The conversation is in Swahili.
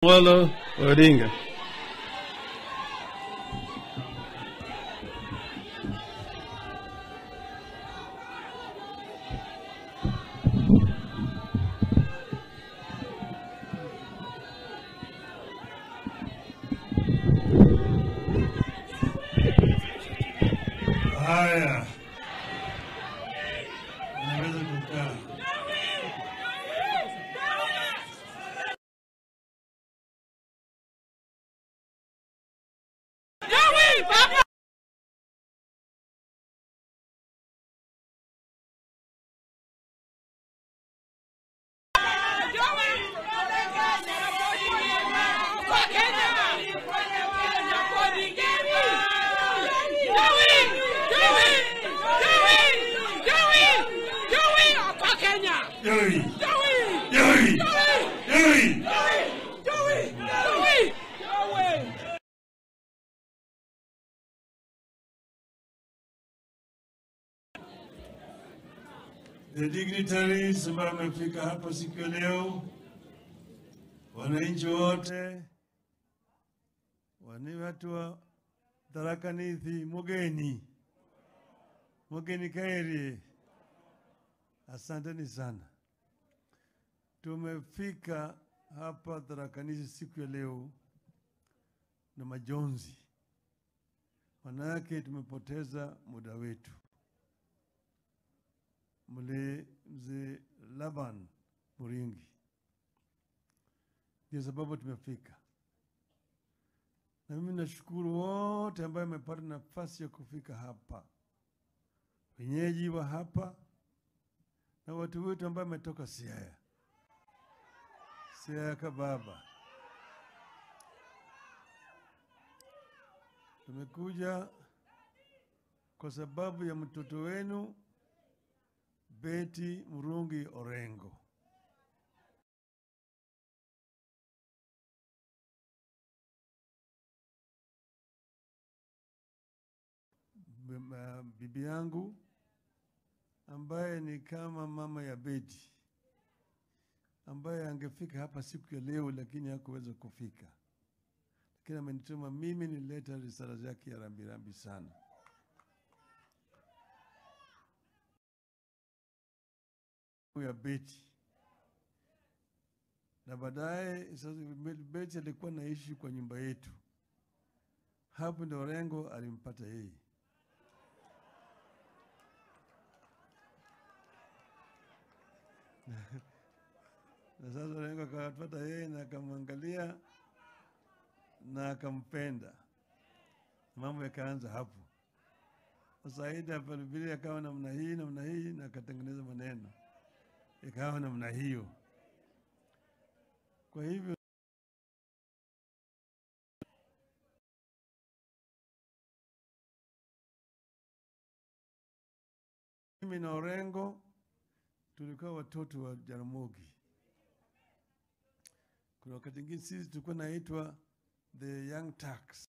Amolo Odinga. Haya, naweza kukaa. Joey! Joey! Joey! Joey! Joey! The dignitaries ambao wamefika hapa siku ya leo, wananchi wote, watu wa Tharaka Nithi, mugeni mugeni kaeri, asanteni sana. Tumefika hapa Tharaka Nithi siku ya leo na majonzi, manake tumepoteza muda wetu. Mle mzee Laban Murungi, ndio sababu tumefika. Na mimi nashukuru wote ambao wamepata nafasi ya kufika hapa, wenyeji wa hapa na watu wetu ambao wametoka Siaya, Siaya kababa. Tumekuja kwa sababu ya mtoto wenu Betty Murungi Orengo. Bibi yangu ambaye ni kama mama ya Betty, ambaye angefika hapa siku ya leo lakini hakuweza kufika, lakini amenituma mimi nileta risala yake ya rambirambi sana. Ya Betty. Na baadaye sasa Betty alikuwa naishi kwa nyumba yetu. Hapo ndio Orengo alimpata yeye. Na sasa Orengo akapata yeye na akamwangalia na akampenda. Mambo yakaanza hapo. Sasa Aida pale akawa namna hii namna hii na akatengeneza maneno ikawa namna hiyo. Kwa hivyo mimi na Orengo tulikuwa watoto wa Jaramogi. Kuna wakati mwingine sisi tulikuwa naitwa the Young Turks.